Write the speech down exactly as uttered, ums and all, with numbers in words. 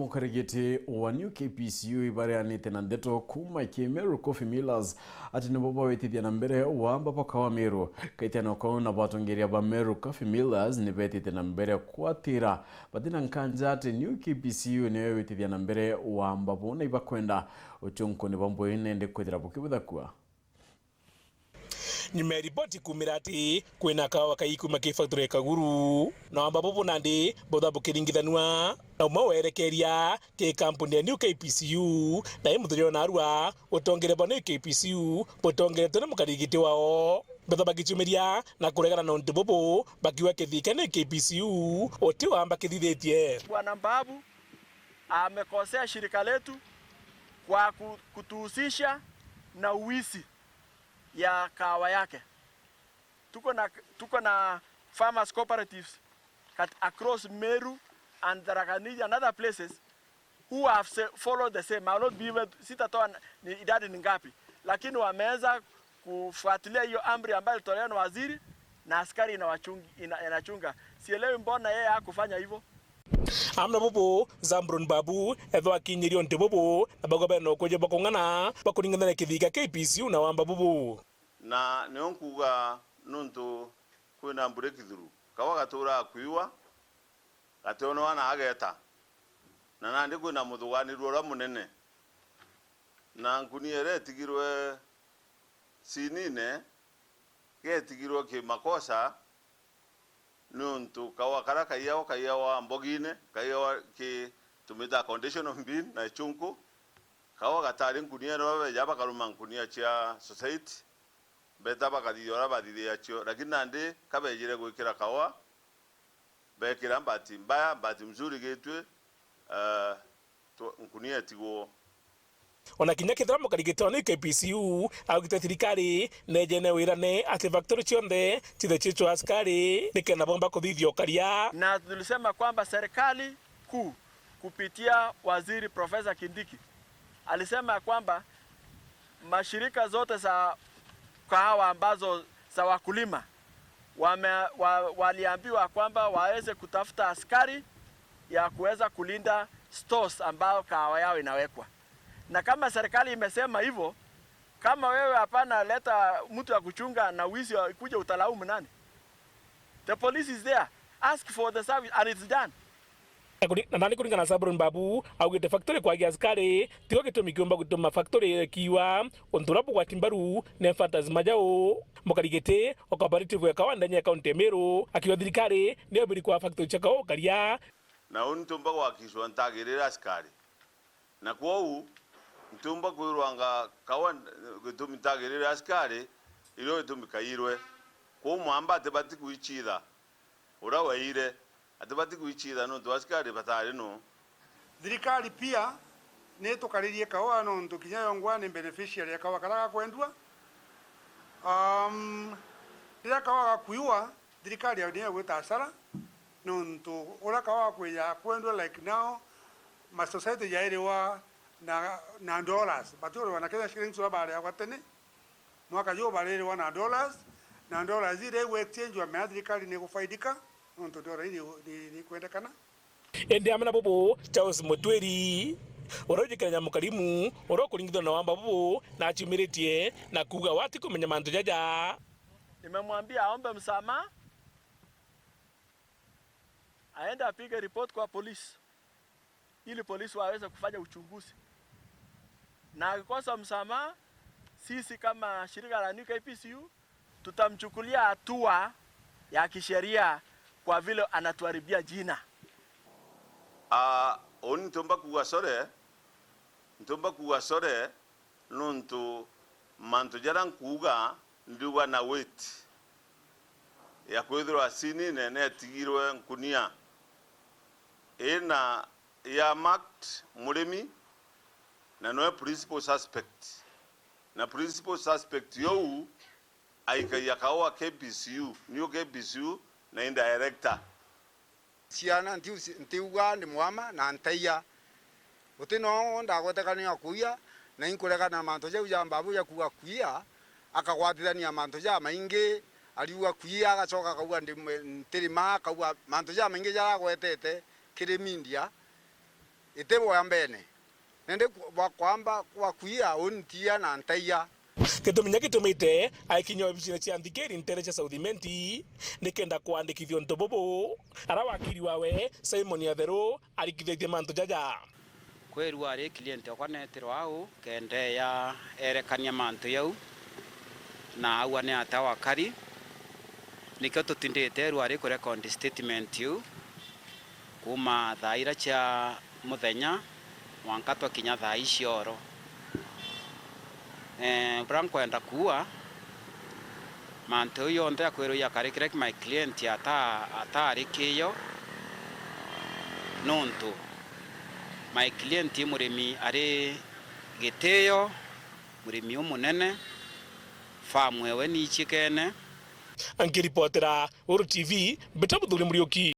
Karigiti wa New K P C U ibareanite na ndeto kuuma Kimeru Coffee Millers ati nibo bawitithia na mbere wamba bwa kawa Meru. Kaitiano kau na batongeria ba Meru Coffee Millers nibetite na mbere kwatira batina nkanja ati New K P C U niyo iwitithia na mbere wamba buu na ibakwenda uchunkuni bwa mbui nende kwithira bukibuthakuka. Nyuma ya ripoti kuumira ati kwina kawa kai kuuma ki factory ya Kaguru, na wamba bubu nandi butha bukiringithanua na umwe werekeria ki kampuni ya New K P C U, na i muthenya wa narua utongere bwa New K P C U butongeretwe ni mukarigiti wao. Butha bagichumiria na kuregana na untu bubu, bakiuga kithii kia New K P C U uti wamba kithithitie. Bwana Mbabu amekosea shirika letu kwa ku-, kutuhusisha na uwizi ya kahawa yake. Tuko na, tuko na farmers cooperatives kat-, across Meru and Tharaka Nithi and other places who have se-, followed the same. I will not be able to, sitatoa n-, ni idadi ni ngapi, lakini wameweza kufuatilia hiyo amri ambayo ilitolewa na waziri na askari inawachung-, ina-, inachunga. Sielewi mbona yeye hakufanya hivyo. Amwe na bubu, Zambron Babu ethwa akinyirie untu bubu, na bagwa bena ukuji bwa kung'ana bwa kuringithania kithii kia K P C U na wamba bubu. Na nio nkuuga, nuntu kwina breakthrough, kawa gatuuraa kwiwa, gationwa na ageta, na nandi kwina muthuganiro uria munene, na nkunia iria itigirwe sinine, getigirwe kimakosa, niuntu kawa karia kaiyawa, kaiyawa mbogine, kaiyawa ki tumita condition of being na ichunku. Kawa gatari nkunia, no beja bakaruma nkunia cia society, beta bakathithia uria bathithagia cio, lakini nandi kabejire gwikira kawa, bekira mbati mbaya, mbati mzuri gitwi, eh, tu-, nkunia itigwo. Ona kinya kethira mukarigiti wa New K P C U augite thirikari nejene wirane ati factory cionthe cithe ciicwa askari nikenda bomba kuthithia ukaria. Na tulisema kwamba serikali kuu kupitia waziri Profesa Kindiki alisema ya kwamba mashirika zote za kahawa ambazo za wakulima wame-, wa-, waliambiwa kwamba waweze kutafuta askari ya kuweza kulinda stores ambao kahawa yao inawekwa. Na kama serikali imesema hivyo, kama wewe hapana leta mtu ya kuchunga na wizi wa-, ikuje utalaumu nani? The police is there. Ask for the service and it's done. Na kuri-, na nandi kuringana na Sabron Babu, augite factory kwagia askari tigo gitumi kiumba gutuma factory ikiwa untu uria bugwati mbaru ni fantasma jau. Mukarigiti o cooperative ya kawa ndene ya kaunti ya Meru akiuga thirikari niyo biri kwa factory cia kawa ukaria. Na uni ntiumba gwakishwa ntagirire askari. Na kwou, ntiumba kwirwanga kawa gitumi ntagirire askari, irio gitumi kairwe. Kwou mwamba atibati kwichitha uria waire, atibati kwichitha nontu askari batari no. Thirikari pia nitukaririe kawa nontu kinya yongwa ni beneficiary ya kawa karia gakwendua. Um, riria kawa gakuiwa, thirikari niyo igwita hasara, nontu uria kawa kwija kwendua like now, ma society jairiwa na, na dollars, batiuriwa na Kenya shillings uria bareagwa tene. Mwaka juu barirwa na dollars, na dollars iria igwechangewa mea thirikari ni igufaidika, nontu dollar ni, ni, ni kwendekana. Indi amwe na bubu, Charles Mutwiri, uria ujikiranya mukarimu, uria ukuringithwa na wamba bubu, na aciumiritie na kuuga wati kumenya mantu jaja. Nimemwambia aombe msamaha, aende apige report kwa polisi, ili polisi waweze kufanya uchunguzi. Na akikosa msamaha, sisi kama shirika la New K P C U tutamchukulia hatua ya kisheria kwa vile anatuharibia jina. Ah, uni ntiumba kuuga sore, ntiumba kuuga sore, nontu mantu jaria nkuuga, ndiuga na weight ya kwithirwa sinine netigirwe nkunia ina ya marked murimi, na noe principal suspect. Na principal suspect yuu aikagia kaua K P C U, new K P C U, na i director. Ciana ntiu-, ntiuga ndi mwama na ntaiya. Guti no ndagwetekana ya kuiya, na inkuregana na mantu jau ja mbabu ja kuuga kuiya, akagwatithania mantu jamaingi, ariuga kuiya, agacoka akauga ndi mwe-, ntirima, akauga mantu jamaingi jaria agwetete kiri media. Iti bwa mbene, nindi ku-, bwa kwamba kwa kwia untia na ntaia. Gitumi kinya gitumite aikinya obisine cia nthikiri ntere cia South Imenti nikenda kwandikithia untu bubu, ara wakiri wawe Simon Atheru arikithitie mantu jaja. Kwerua ari client okwa netirwa au, kenda eya erekania mantu jau, na aua ni ata wakari. Nikio tutindite erua ari ku record statement iu, kuuma thaa ira cia muthenya mwanka twakinya thaa ii cia oro. Eh, buria nkwenda kuuga, mantu jau jonthe akwirwa jakarikire my client ata-, atarikiyo, nontu my client i murimi ari gitio, murimi umunene, farm ewe ni iciikene. Nkiripotera Uru T V, mbita Muthuri Muriuki.